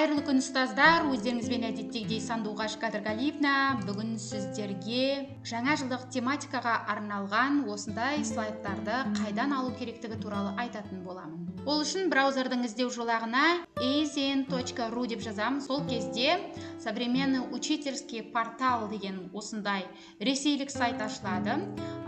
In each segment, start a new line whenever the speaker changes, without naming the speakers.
Қайырлы күн, ұстаздар! Өздеріңізбен әдеттегідей Сандуғаш Қадырғалиевна. Бүгін сіздерге жаңа жылдық тематикаға арналған осындай слайдтарды қайдан алу керектігі туралы айтатын боламын. Ол үшін браузердің іздеу жолағына azn.ru деп жазамын. Сол кезде «Современный учительский портал» деген осындай ресейлік сайт ашылады.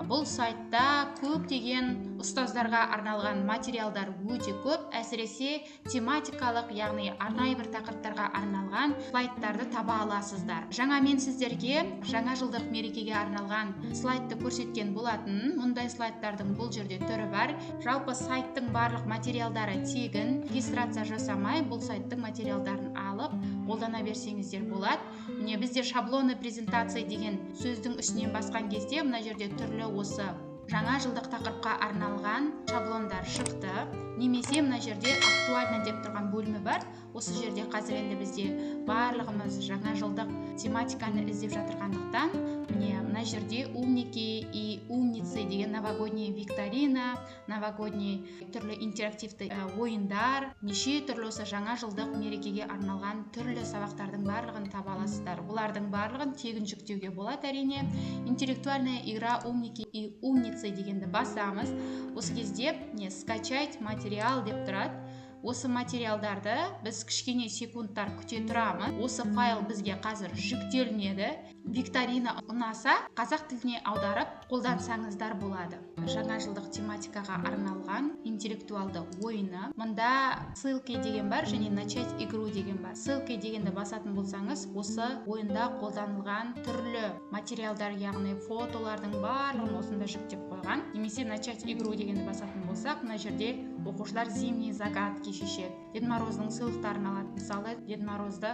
Бұл сайтта көптеген ұстаздарға арналған материалдар өте көп, әсіресе тематикалық, яғни арнайы бір тақырыптарға арналған слайдтарды таба аласыздар. Жаңа мен сіздерге жаңа жылдық мерекеге арналған слайдты көрсеткен болатын. Мұндай слайдтардың бұл жерде түрі бар. Жалпы, сайттың барлық материалдары тегін. Регистрация жасамай, бұл сайттың материалдарын алып, қолдана берсеңіздер болады. Міне, бізде «Шаблоны презентации» деген сөздің үстінен басқан кезде мына жерде түрлі осы жаңа жылдық тақырыпқа арналған шаблондар шықты. Немесе мына жерде «Актуально» деп тұрған бөлімі бар. Осы жерде қазір енді бізде барлығымыз жаңа жылдық тематиканы іздеп жатырғандықтан, міне, мына жерде «Умники и умницы» деген новогодний викторина, новогодний түрлі интерактивті ойындар, неше түрлі осы жаңа жылдық мерекеге арналған түрлі сабақтардың барлығын таба аласыздар. Бұлардың барлығын тегін жүктеуге болады, әрине. «Интеллектуальная игра „Умники и умницы“ дегенді басамыз. Осы кезде не «Скачать материал» деп тұрады. Осы материалдарды біз кішкене секундтар күте тұрамыз. Осы файл бізге қазір жүктелінеді. Викторина ұнаса, қазақ тіліне аударып қолдансаңыздар болады. Жаңа жылдық тематикаға арналған интеллектуалды ойыны. Мында «Ссылки» деген бар және «Начать игру» деген бар. «Ссылки» дегенді басатын болсаңыз, осы ойында қолданылған түрлі материалдар, яғни фотолардың барлығын осында жүктеп қойған. Немесе «Начать игру» дегенді басатын болсақ, мына жерде оқушылар зимние загадки шешеді, Дед Мороздың сыйлықтарын алады. Мысалы, Дед Морозды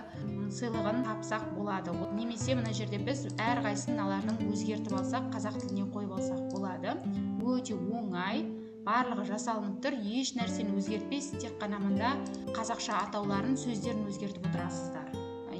сыйлығын тапсақ болады. Немесе мына жерде біз әрқайсысын мыналардың өзгертіп алсақ, қазақ тіліне қойып алсақ болады. Өте оңай, барлығы жасалынып тұр. Еш нәрсені өзгертпейсіз, тек қана мында қазақша атауларын, сөздерін өзгертіп отырасыздар.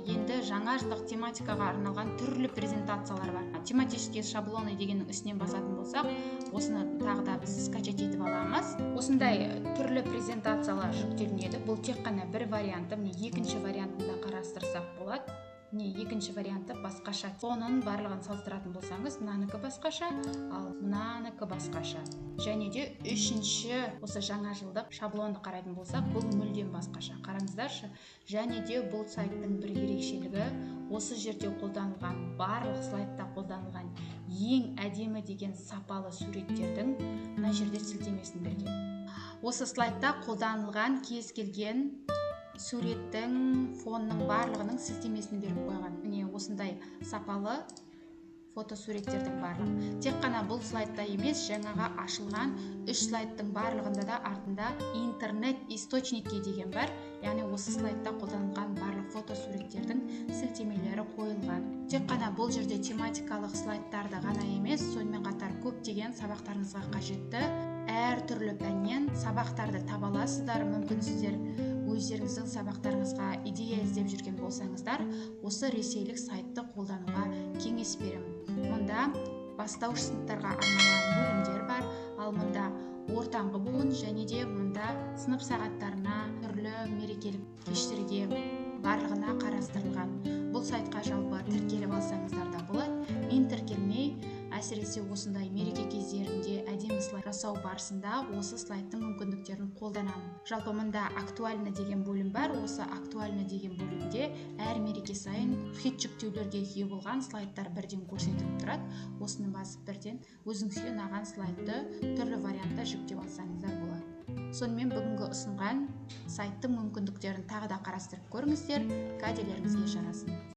Енді жаңа жылдық тематикаға арналған түрлі презентациялар бар. «Тематические шаблоны» дегеннің үстінен басатын болсақ, осыны тағы да біз скачать етіп аламыз. Осындай түрлі презентациялар жүктелінеді. Бұл тек қана бір варианты. Міне, екінші вариантын да қарастырсақ болады. Міне, екінші варианты басқаша. Фонын, барлығын салыстыратын болсаңыз, мынанікі басқаша, ал мынанікі басқаша. Және де үшінші осы жаңа жылдық шаблонды қарайтын болсақ, бұл мүлдем басқаша, қараңыздаршы. Және де бұл сайттың бір ерекшелігі: осы жерде қолданылған, барлық слайдта қолданылған ең әдемі деген сапалы суреттердің мына жерде сілтемесін берген. Осы слайдта қолданылған кез келген суреттің, фонның барлығының сілтемесін беріп қойған. Міне, осындай сапалы фотосуреттердің барлығы. Тек қана бұл слайдта емес, жаңаға ашылған үш слайдтың барлығында да артында «Интернет источники» деген бар, яғни осы слайдта қолданылған барлық фотосуреттердің сілтемелері қойылған. Тек қана бұл жерде тематикалық слайдтарды ғана емес, сонымен қатар көптеген сабақтарыңызға қажетті әртүрлі пәннен сабақтарды таба аласыздар. Мүмкін, сіздер өздеріңіздің сабақтарыңызға идея іздеп жүрген болсаңыздар, осы ресейлік сайтты қолдануға кеңес беремін. Мұнда бастауыш сыныптарға арналған бөлімдер бар, ал мұнда ортаңғы буын және де мұнда сынып сағаттарына, түрлі мерекелік кештерге, барлығына қарастырылған. Бұл сайтқа жалпы тіркеліп алсаңыздар да болады. Мен тіркелмей, әсіресе осындай мереке кездерінде әдемі слайд жасау барысында осы слайдтың мүмкіндіктерін қолданамын. Жалпы, мында «Актуально» деген бөлім бар. Осы «Актуально» деген бөлімде әр мереке сайын хит жүктеулерге ие болған слайдтар бірден көрсетіліп тұрады. Осыны басып, бірден өзіңізге ұнаған слайдты түрлі вариантта жүктеп алсаңыздар болады. Сонымен, бүгінгі ұсынған сайттың мүмкіндіктерін тағы да қарастырып көріңіздер. Кәделеріңізге жарасын!